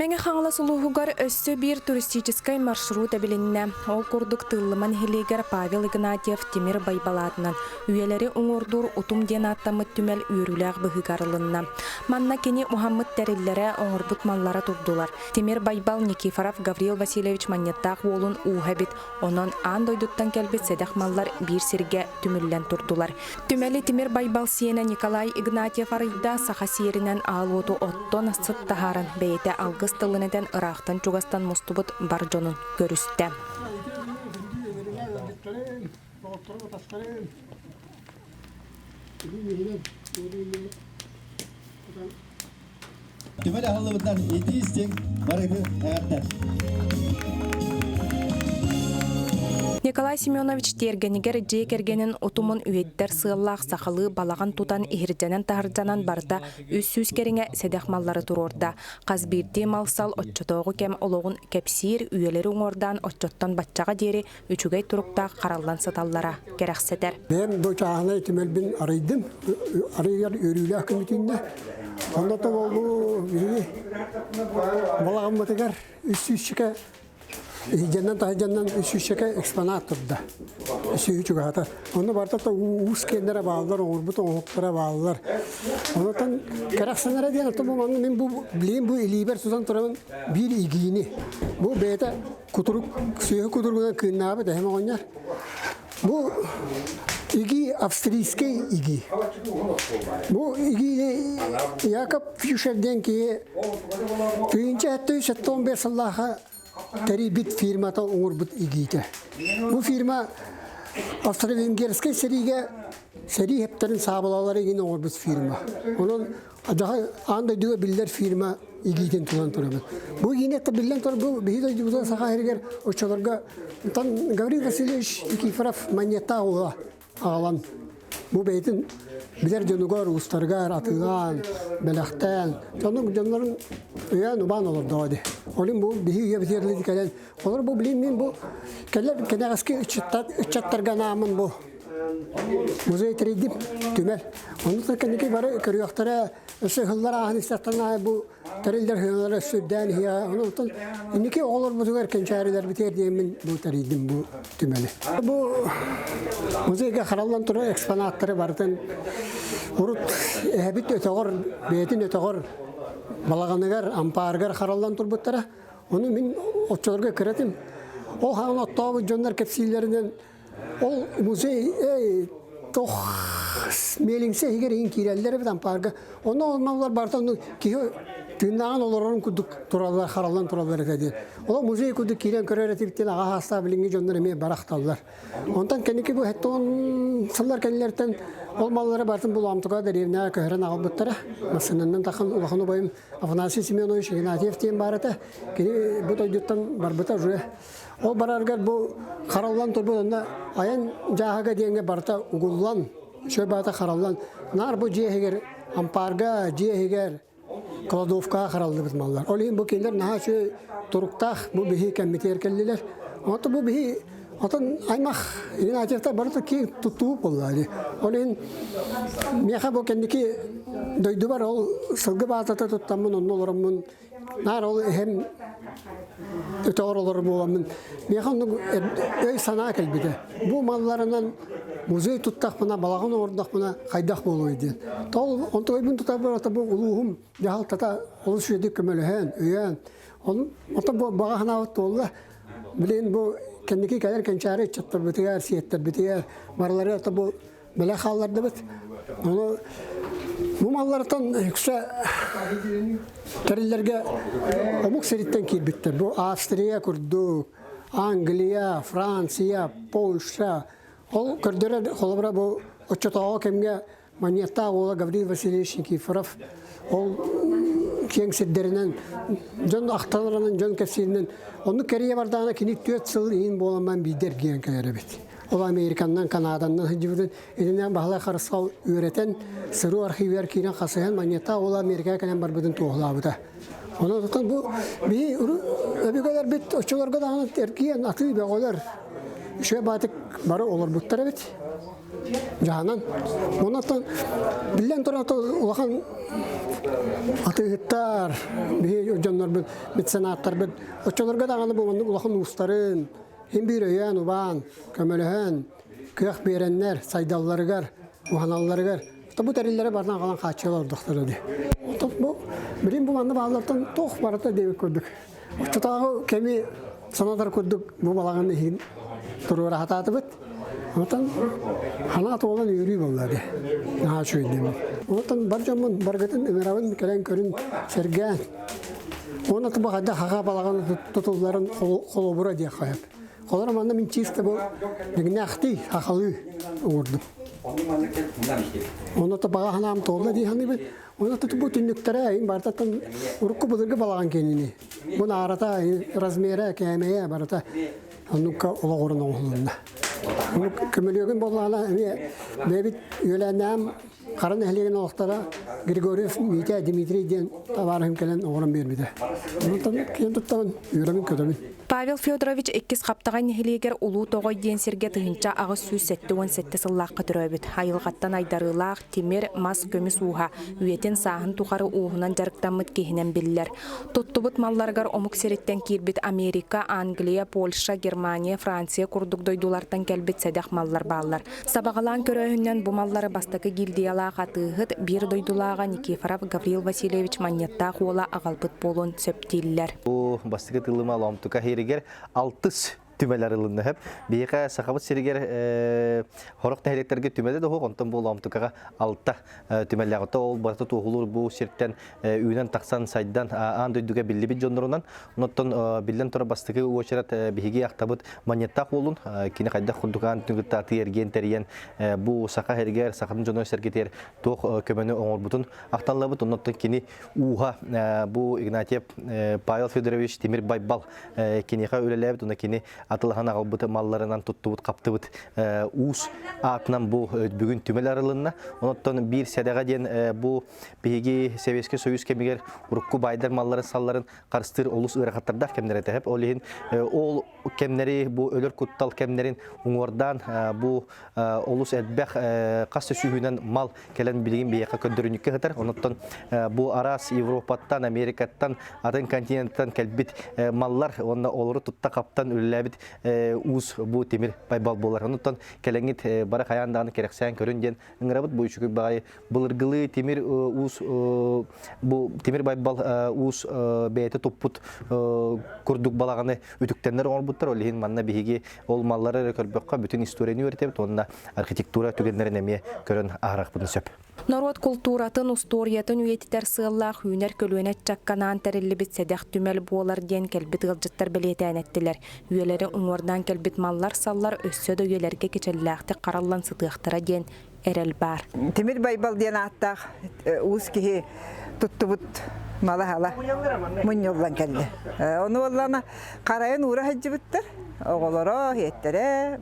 Мэҥэ Хаҥалас улууһугар өссө биир туристическай маршрут эбилиннэ. Ол курдук Тыыллыма нэһилиэгэр Павел Игнатьев Тимир Байбал аатынан үйэлэри уҥуордуур Утум диэн ааттаммыт түмэл үөрүүлээх быһыыга арылынна. Манна кини уһаммыт тэриллэрэ, оҥорбут маллара турдулар. Тимир Байбал Никифоров Гаврил Васильевич Манньыттаах уолун ууһа эбит. Онон аан дойдуттан кэлбит сэдэх маллар биир сиргэ түмүллэн турдулар. Түмэли Тимир Байбал сиэнэ Николай Игнатьев арыйда, саха сиэринэн аал уоту оттон, сыт таһааран, бэйэтэ алгыс тылын этэн ыраахтан-чугастан мустубут бар дьонун көрүстэ. Түмэл аһыллыбытынан итии-истиҥ барыгы эҕэрдэ! Николай Семенович тиэргэнигэр дьиэ кэргэнин утумун үйэттэр сыаллаах сахалыы балаҕан тутан иһирдьэнэн-таһырдьанан барыта 300 кэриҥэ сэдэх маллары туруорда. Хас биирдии мал-сал оччотооҕу кэм олоҕун кэпсиир, үйэлэри уҥуордаан оччоттон баччаҕа диэри үчүгэй туруктаах хараллан сыталлара кэрэхсэтэр. Бэйэм бу чааһынай түмэлбин арыйдым. Арыйар үөрүүлээх күммүтүннэ. Онно да буолбу биһиги балаҕаммытыгар үс сүүсчэкэ иһдьэннэн таһдьаннан үс сүүсчэкэ экспонат турда. Сүүһү чугаһата. Онно барыта да уус киэннэрэ бааллар, оҥорбут оҥоһуктара бааллар. Онотон кэрэхсэнэрэ диэн оттон бу манна мин бу билигин бу илиибэр тутан турабын биир игиини. Бу бэйэтэ Кутурук, сүөһү кутуругунан кыыннаабыт эһэм оҕонньор. Бу игии австрийскай игии. Бу игиини Якоб Фишер диэн киһи 1775 сыллааха тэрийбит фирмата оҥорбут игиитэ. Бу фирма Австро-Венгерскэй сэриигэ сэрии хэптэрин саабылалары игин оҥорбут фирма. Онон Дьаһай аан дойдуга биллэр фирма игиитин тутан турабыт. Бу игиини это биллэн турар бу биһи дойдубутун Саха сиригэр оччолорго тан Гаврил Васильевич Никифоров манньыаттаах уола аҕалан бу бэйэтин билэр дьонугар, уустарыгар атыылаан, бэлэхтээн, дьонун дьоннорун өйөөн убаан олордоҕо дии. Олин бу биһи үйэбитигэр кэлэн, олор бу билин мин бу кэлэр кэнэҕэски ыччаттарга анааммын бу Музей тэрийдим, түмэл. Онно кэнники бары көрүөхтэрэ, өссө ыһыллар ааһан истэхтэрин аайы бу тэриллэр сыаналара сүрдээн иһиэ. Онон инники оҕолорбутугар кэнчээрилэрбитигэр диэммин бу тэрийдим бу түмэли. Бу музейга хараллан турар экспонаттары барытын урут эһэбит өтөҕөр, бэйэтин өтөҕөр балаҕаныгар, ампаарыгар хараллан турбуттара. Ону мин оччолорго кыратым. Ол хаан оттообут дьоннор кэпсииллэринэн Ол музей эй тох миэлиҥсэ иһигэр иһин киирэллэр эбит ампаарга. Онно онноллор барыта онну киһи тыыннааҕын олорорун курдук тураллар, хараллан тураллар этэ диэн. Ол музей курдук киирэн көрөр этибиттэн аҕа хаастаах билиҥҥи дьоннор эмиэ барахталлар. Онтон кэнники бу 70 сыллар кэннилэриттэн ол маллары барытын булаамтыга дэриэбинэҕэ көһөрөн аҕалбыттара. Массыынанан тахан улахан убайым Афанасий Семенович Игнатьев диэн баар этэ. Кини бу дойдуттан барбыта уже. Ол бараргар бу хараллан турбут онно айан дьааһыга диэҥҥэ барыта угуллан, үчүгэй баата хараллан, наар бу дьиэ иһигэр ампаарга, дьиэ иһигэр кладовкаҕа хараллыбыт маллар. Ол иһин бу кинилэр наһаа үчүгэй туруктаах бу биһи кэммитигэр кэллилэр. Онтон бу биһи отон аймах Игнатьевтар барыта киэҥ туттуу буолла дии. Ол иһин миэхэ бу кэнники дойдубар ол сылгы баатата туттаммын онно олороммун Наар ол эһэм өтөҕөр олорор буоламмын, миэхэ оннук өй-санаа кэлбитэ. Бу малларынан музей туттахпына, балаҕан оҥордохпуна хайдах буолуой диэн. Ол онтугайбын тутар барата бу улууһум дьаһалтата олус үчүгэйдик көмөлөһөн, өйөөн, онтон бу баҕа санаабыт туолла. Билигин бу кэнники кэлэр кэнчээри ыччаттарбытыгар, сиэттэрбитигэр барыларыгар бу бэлэх хааллардыбыт. Ону бу маллартан үксэ тэриллэргэ омук сириттэн киирбиттэр. Бу Австрия курдук, Англия, Франция, Польша. Ол көрдөрөр холобура бу оччотооҕу кэмҥэ Манньыаттаах уола Гаврил Васильевич Никифоров ол киэҥ сирдэринэн дьон ахталарынан, дьон кэпсииринэн оннук кэрийэ бардаҕына кини 4 сыл иин буолан биирдэ эргийэн кэлэр эбит. Ол Американнан, Канаданнан сылдьыбытын итинэн Баһылай Харысхал үөрэтэн, сырыы архивыгар киирэн хасыһан Манньыаттаах уола Америкаҕа кэлэн барбытын туоһулаабыта. Онон оттон бу биһи өбүгэлэрбит оччолорго даҕаны эргийэн атыы бөҕөлөр үчүгэй баатык бары олорбуттар эбит. Дьаһанан. Онон биллэн турар улахан атыыһыттар, биһи дьоннорбут, меценаттарбыт оччолорго даҕаны бу маннык улахан уустарын син биир өйөөн-убаан, көмөлөһөн, кыах биэрэннэр сайдалларыгар, уһаналларыгар бу тэриллэри барытын аҕалан хааччыйа олордохторо дии. Оттон бу билин бу манна бааллартан туох барыта диэбит курдук. Оччотооҕу кэми санатар курдук бу балаҕан иһин туруора сатаатыбыт. Оттон ханаат уолан үөрүү буолла дии. Наһаа үчүгэйдиин. Оттон бар дьоммун баргытын ыҥырабын кэлэн көрүн сэргээн. Уонна бу хайдах хаха балаҕан тутулларын холобура диэх хайап. Олор манна мин чисто бу дьиҥнээхтии сахалыы оҥордум. Онно баҕа санаам туолла дии саныыбын. Онно бу түннүктэрэ эйин барытаттан урукку былыргы балаҕан киэнини. Бу наарата, размера, кээмэйэ барыта оннукка олоҕуран оҥоһулунна. Көмөлүөгүн буоллаҕына эмиэ бэйэбит үөлээннээм Хара нэһилиэгин олохторо Григорьев Митя Дмитрий диэн табаарыһым кэлэн оҥорон биэрбитэ. Онтон киэн туттабын, үөрэбин-көтөбүн. Павел Федорович иккис Хаптаҕай нэһилиэгэр Улуу Тоҕой диэн сиргэ 1877 сыллаахха төрөөбүт. Айылҕаттан айдарыылаах тимир, мас, көмүс ууһа, үйэтин сааһын тухары ууһунан дьарыктаммыт киһинэн биллэр. Туттубут малларыгар омук сириттэн киирбит Америка, Англия, Польша, Германия, Франция курдук дойдулартан кэлбит сэдэх маллар бааллар. Сабаҕалаан көрөөһүннэн бу маллары бастакы гильдиялаах атыыһыт биир дойдулааҕа Никифоров Гаврил Васильевич Манньыаттаах уола аҕалбыт буолуон сөп дииллэр. Бу бастакы тылыма Лоомтука иһиригэр алтыс түмэл арылынна сөп. Биһиэхэ Сахабыт сиригэр хорох нэһилиэктэргэ түмэлэ да суох, онтон бу Лоомтукаҕа алта түмэллээх. Ол барыта туоһулуур бу сиртэн үүнэн тахсан сайдан аан дойдуга биллибит дьоннорунан. Онтон биллэн турар бастакы уочарат биһиги ахтабыт Манньыттаах уолун кини хайдах курдук аан кытта атыы эргиэн тэрийэн бу саха сиригэр сахатын дьоно сэргитигэр туох көмөнү оҥорбутун ахталлабыт. Оннуттан кини ууһа бу Игнатьев Павел Федорович Тимир Байбал киниэхэ үлэлээбит уонна кини атылаһан аҕалбыт малларынан туттубут хаптыбыт уус аатынан бу бүгүн түмэл арылынна. Онуттан биир сэдэҕэ диэн бу биһиги Советский Союз кэмигэр урукку баайдар малларын салларын харыстыыр олус ыарахаттардаах кэмнэр этэ. Ол иһин ол кэмнэри бу өлөр куттал кэмнэрин уҥуордаан бу олус элбэх хас да сүүһүнэн мал кэлэн билигин биһиэхэ көрдөрүнүккэ сытар. Онуттан бу араас Европаттан, Америкаттан, атын континенттан кэлбит маллар уонна олору тутта хаптан үлэлээбит уус бу тимир байбал буолар. Онуттан кэлэҥҥит бары хайаан даҕаны кэрэхсээн көрүн диэн ыҥырабыт. Бу үчүгэй баҕайы былыргылыы тимир уус бу тимир байбал уус бэйэтэ туппут курдук балаҕаны үтүктэннэр оҥорбуттар. Ол иһин манна биһиги ол маллары эрэ көрбөххө бүтүн историяны үөрэтэбит уонна архитектура түгэннэрин эмиэ көрөн аһарахпытын сөп. Норуот култууратын, устуоруйатын үйэтитэр сыаллаах үүнэр көлүөнэ ыччакка анаан тэриллибит сэдэх түмэл буолар диэн кэлбит ыалдьыттар бэлиэтээн эттилэр. Үйэлэри уҥуордаан кэлбит маллар-саллар өссө да үйэлэргэ кичэллээхтик хараллан сытыахтара диэн эрэл баар. Тимир Байбал диэн ааттаах уус киһи туттубут мала-хала мунньуллан кэллэ. Ону буоллаҕына харайын уура сылдьыбыттар оҕолоро, иһиттэрэ.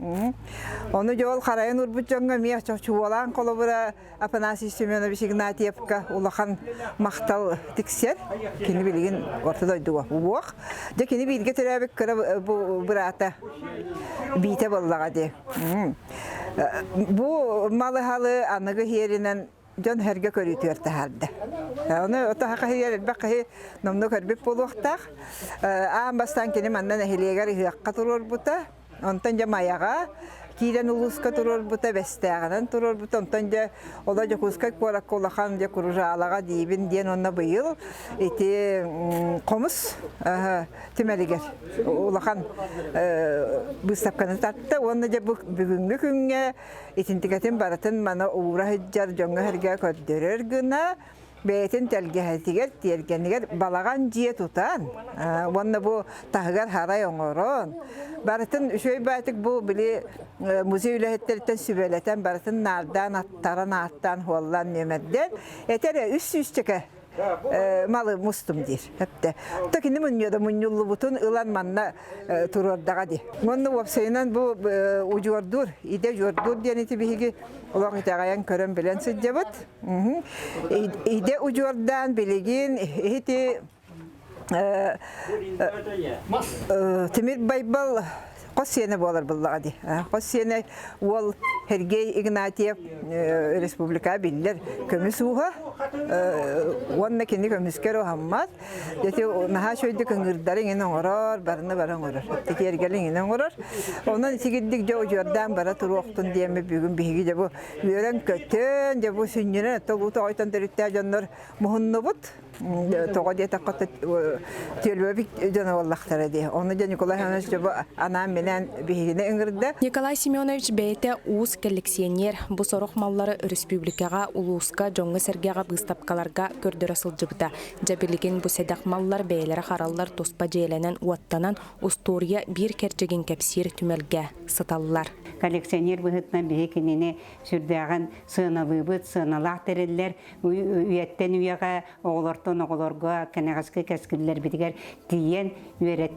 Ону дьол харайын уурбут дьоҥҥо эмиэ чуолаан холобура Афанасий Семенович Игнатьевка улахан махтал тиксэр. Кини билигин орто дойдуга уох. Дьэ кини бииргэ төрөөбүт кыра быраата Биитэ буоллаҕа дии. Бу малы-халы аныгы иһиэринэн дьон сэргэ көрүүтүгэр таһаарда. Ону отоһа хаһыйар элбэх киһи номнуо көрбүт буолуохтаах. Аан бастаан кини манна нэһилиэгэр ыһыахха туруорбута. Онтон дьэ Майаҕа киирэн улууска туруорбута, Бэстээҕинэн туруорбута. Онтон дьэ оло Дьокуускай куоракка улахан дьэ Кружалаҕа диибин диэн уонна быйыл ити хомус түмэлигэр улахан быыстапканы тартта уонна дьэ бу бүгүҥҥү күҥҥэ итинтикэтин барытын маны уура сылдьар дьоҥҥо-сэргэҕэ көрдөрөр гына бэйэтин тэлгэһэтигэр тиэргэнигэр балаҕан дьиэ тутан уонна бу таһыгар харай оҥорон барытын үчүгэй баайтык бу били музей үлэһиттэриттэн сүбэлэтэн барытын наардаан аттаран ааттаан хуоллаан нүөмэрдээн этэр үс сүүсчэкэ малы мустум диир. Эптэ. То кини мунньуода мунньуллубутун ылан манна туруордаҕа ди. Уонна уопсайынан бу удьуордуур, идэ удьуордуур диэн ити биһиги олох итэҕэйэн көрөн билэн сылдьабыт. Идэ удьуордаан билигин ити Тимир Байбал хос сиэнэ буолар буллаҕа дии. Хос сиэнэ уол Сергей Игнатьев республика биллэр көмүс ууһа уонна кини көмүскэр уһаммат. Ити наһаа үчүгэйдик ыҥыырдары иҥин оҥорор, барыны бары оҥорор. Тикиэргэли иҥин оҥорор. Онон итигирдик дьэ удьуордаан бара туруохтун диэммит бүгүн биһиги дьэ бу үөрэн-көтөн, дьэ бу сүнньүнэн оттон уу тоҕойтон төрүттээх дьоннор муһуннубут. Тоҕо диэтэххэ түөлбэбит дьоно буоллахтара дии. Ону дьэ Николай Иванович дьэ бу анаан-минээн биһигини ыҥырда. Николай Семенович бэйэтэ уус коллекционер. Бу сорох маллары өрөспүүбүлүкэҕэ, улууска, дьоҥҥо-сэргэҕэ быыстапкаларга көрдөрө сылдьыбыта. Дьэ билигин бу сэдэх маллар бэйэлэрэ хараллар туспа дьиэлэнэн-уоттанан устуоруйа биир кэрчигин кэпсиир түмэлгэ сыталлар. Коллекционер быһыытынан биһи кинини сүрдээҕин сыаналыыбыт, сыаналаах тэриллэр үйэттэн үйэҕэ оҕолортон оҕолорго кэнэҕэски кэскиллэрбитигэр тиийэн үөрэт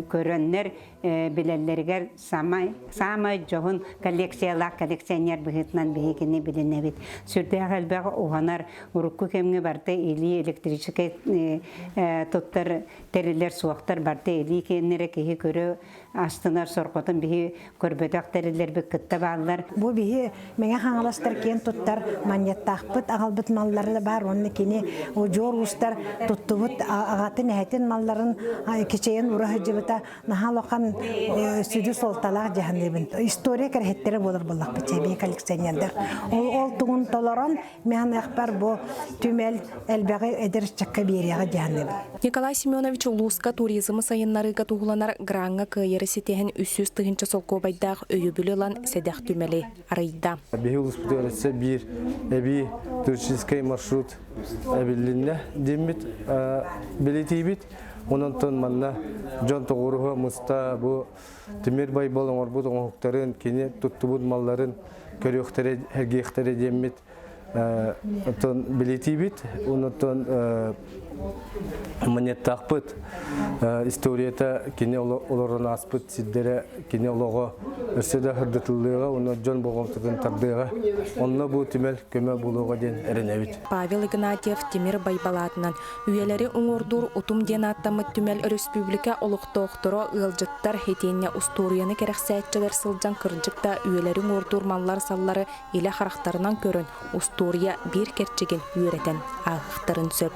көрөннөр билэллэригэр самай саамай дьоһун коллекциялаах коллекционер быһыытынан биһигини билинэбит. Сүрдээх элбэх уһанар урукку кэмҥэ барыта илии электрическэй туттар тэриллэр суохтар барыта илии киэннэрэ киһи көрө астынар сорҕотун биһи көрбөтөх тэриллэрбит кытта бааллар. Бу биһи Мэҥэ Хаҥаластар киэн туттар манньыаттаахпыт аҕалбыт маллара баар уонна кини удьуор уустар туттубут аҕатын эһэтин малларын кичэйэн ура сылдьыбыта наһаа улахан сүдү суолталаах дьаһаныыбын. История кэрэһиттэрэ буолар буоллахпыт биһи коллекционердар. Ол ол тугун толорон мин ыахпар бу түмэл элбэҕи эдэр ыччакка биэриэҕэ дьаһаныыбын. Николай Семенович улууска туризмы сайыннарыыга туһуланар граҥҥа кыайары ситиһэн 300 тыһыынча солкуобайдаах өйөбүлү ылан сэдэх түмэли арыйда. Биһи улууспутугар өссө биир эбии туристическай маршрут эбилиннэ диэммит билитиибит. Онон манна дьон тоҕуруһа муста бу Тимир Байбал оҥорбут оҥоһуктарын, кини туттубут малларын көрүөхтэрэ, эргиэхтэрэ диэммит оттон билитиибит, онтон манньыаттаахпыт историята кини олорон ааспыт сирдэрэ кини олоҕо өссө да сырдатыллыаҕа уонна дьон болҕомтотун тардыаҕа. Онно бу түмэл көмө буолуоҕа диэн эрэнэбит. Павел Игнатьев Тимир Байбалаатынан үйэлэри уҥуордуур утум диэн ааттаммыт түмэл өрөспүүбүлүкэ олохтоохторо, ыалдьыттар итиэннэ устуоруйаны кэрэхсээччилэр сылдьан кырдьык да үйэлэри уҥуордуур маллар-саллары илэ харахтарынан көрөн, устуоруйа биир кэрчигин үөрэтэн ааһыахтарын сөп.